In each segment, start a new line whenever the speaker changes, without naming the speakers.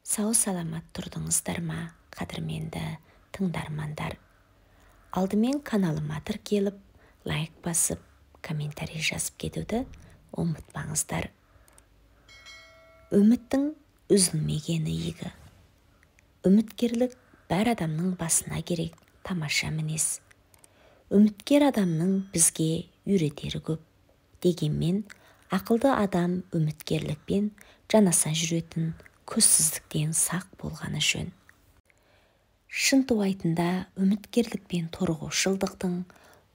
Сау-саламат тұрдыңыздар ма, қадірменді тыңдармандар? Алдымен каналыма тіркеліп, лайк басып, комментарий жазып кетуді ұмытпаңыздар. Үміттің үзілмегені игі. Үміткерлік бәр адамның басына керек тамаша мінез. Үміткер адамның бізге үйретері көп. Дегенмен, ақылды адам үміткерлікпен жанаса жүретін көзсіздіктен сақ болғаны жөн. Шынтуайтында, үміткерлік пен торығушылдықтың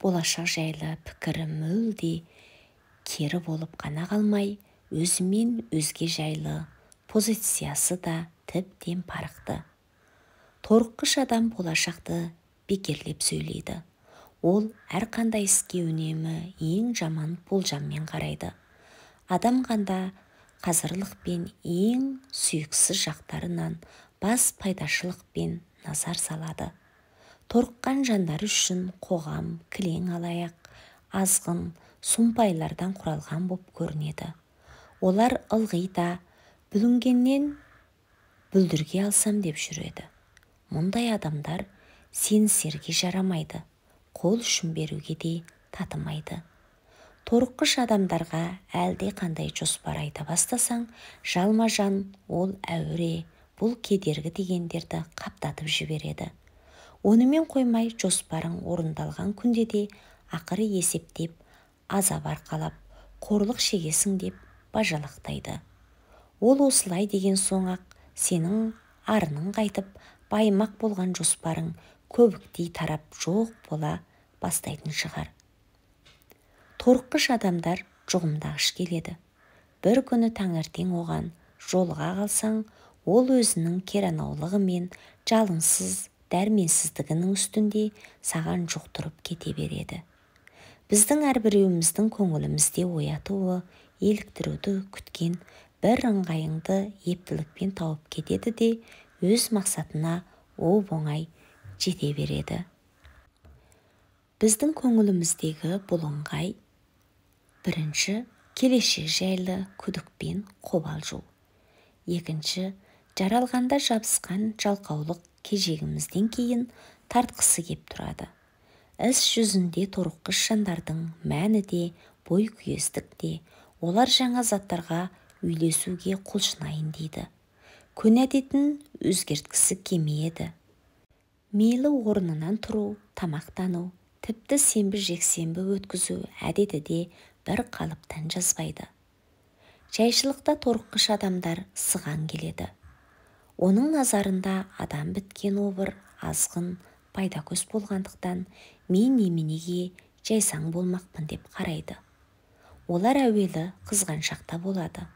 болашақ жайлы пікірі мүлде кері болып қана қалмай, өзімен өзге жайлы позициясы да тіптен парықты. Торыққыш адам болашақты бекерлеп сөйлейді. Ол әрқандай іске үнемі ең жаман болжаммен қарайды. Адам қанда қазырлықпен ең сүйіксіз жақтарынан бас пайдашылықпен назар салады. Торыққан жандар үшін қоғам кілең алаяқ, азғын, сұмпайлардан құралған боп көрінеді. Олар ылғи да бүлінгеннен бүлдірге алсам деп жүреді. Мұндай адамдар сенісерге жарамайды, қол ұшын беруге де татымайды. Торыққыш адамдарға әлде қандай жоспар айта бастасаң, жалма-жан ол әуре, бұл кедергі дегендерді қаптатып жібереді. Онымен қоймай, жоспарың орындалған күнде де ақыры есептеп, азап арқалап, қорлық шегесің деп бажалақтайды. Ол осылай деген соң-ақ сенің арының қайтып, баймақ болған жоспарың көбіктей тарап жоқ бола бастайтын шығар. Торыққыш адамдар жұғымдағыш келеді. Бір күні таңертең оған жолыға қалсаң, ол өзінің керанаулығы мен жалынсыз дәрменсіздігінің үстінде саған жұқтырып кете береді. Біздің әрбіреуіміздің көңілімізде оятуы, еліктіруді күткен бір ыңғайыңды ептілікпен тауып кетеді де, өз мақсатына оп-оңай жете береді. Біздің көңіліміздегі бұл ыңғай бірінші, келешек жайлы күдікпен қобалжу. Екінші, жаралғанда жабысқан жалқаулық кежегімізден кейін тартқысы кеп тұрады. Іс жүзінде торыққыш жандардың мәні де, бой күйестік те, олар жаңа заттарға үйлесуге құлшынайын дейді. Көне әдетін өзгерткісі келмейді. Мейлі орнынан тұру, тамақтану, тіпті сенбі-жексенбі өткізу әдеті де бір қалыптан жазбайды. Жайшылықта торыққыш адамдар сыған келеді. Оның назарында адам біткен обыр, азғын, пайдакөз болғандықтан мен неменеге жайсаң болмақпын деп қарайды. Олар әуелі қызғаншақта болады.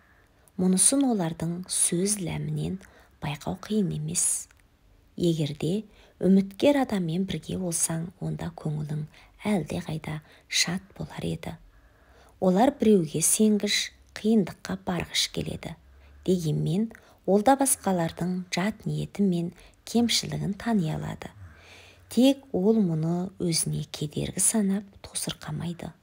Мұнысын олардың сөз ләмінен байқау қиын емес. Егерде үміткер адаммен бірге болсаң, онда көңілің әлде қайда шат болар еді. Олар біреуге сенгіш, қиындыққа барғыш келеді. Дегенмен, ол да басқалардың жат ниеті мен кемшілігін тани алады. Тек ол мұны өзіне кедергі санап тосырқамайды.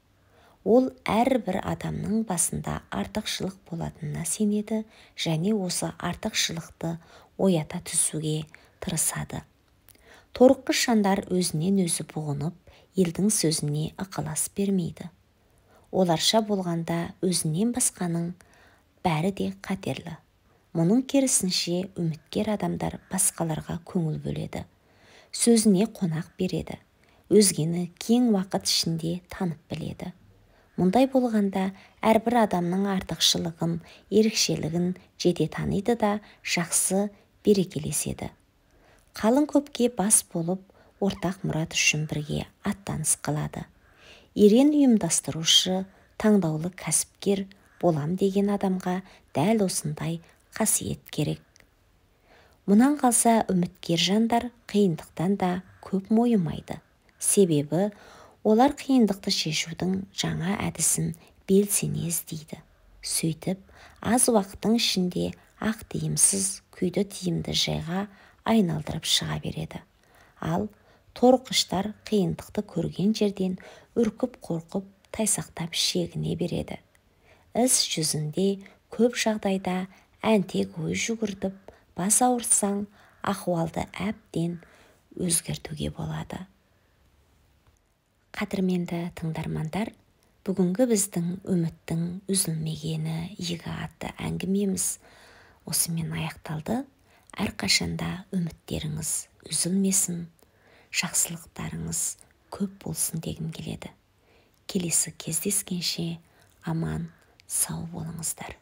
Ол әрбір адамның басында артықшылық болатынына сенеді және осы артықшылықты оята түсуге тырысады. Торыққыш жандар өзінен өзі бұғынып, елдің сөзіне ықылас бермейді. Оларша болғанда өзінен басқаның бәрі де қатерлі. Мұның керісінше үміткер адамдар басқаларға көңіл бөледі, сөзіне қонақ береді, өзгені кең уақыт ішінде танып біледі. Мұндай болғанда әрбір адамның артықшылығын, ерекшелігін жете таниды да жақсы берекелеседі. Қалың көпке бас болып, ортақ мұрат үшін бірге аттаныс қылады. Ерен ұйымдастырушы, таңдаулы кәсіпкер болам деген адамға дәл осындай қасиет керек. Мұнан қалса үміткер жандар қиындықтан да көп мойымайды. Себебі олар қиындықты шешудің жаңа әдісін белсене іздейді. Сөйтіп, аз уақыттың ішінде ақ тиімсіз күйді тиімді жайға айналдырып шыға береді. Ал торыққыштар қиындықты көрген жерден үркіп қорқып, тайсақтап шегіне береді. Іс жүзінде көп жағдайда әнтек ой жүгіртіп, Бас ауыртсаң, ахуалды әбден өзгертуге болады. Қадірменді тыңдармандар, бүгінгі біздің «Үміттің үзілмегені игі» атты әңгімеміз осымен аяқталды. Әрқашанда үміттеріңіз үзілмесін, жақсылықтарыңыз көп болсын дегім келеді. Келесі кездескенше аман сау болыңыздар.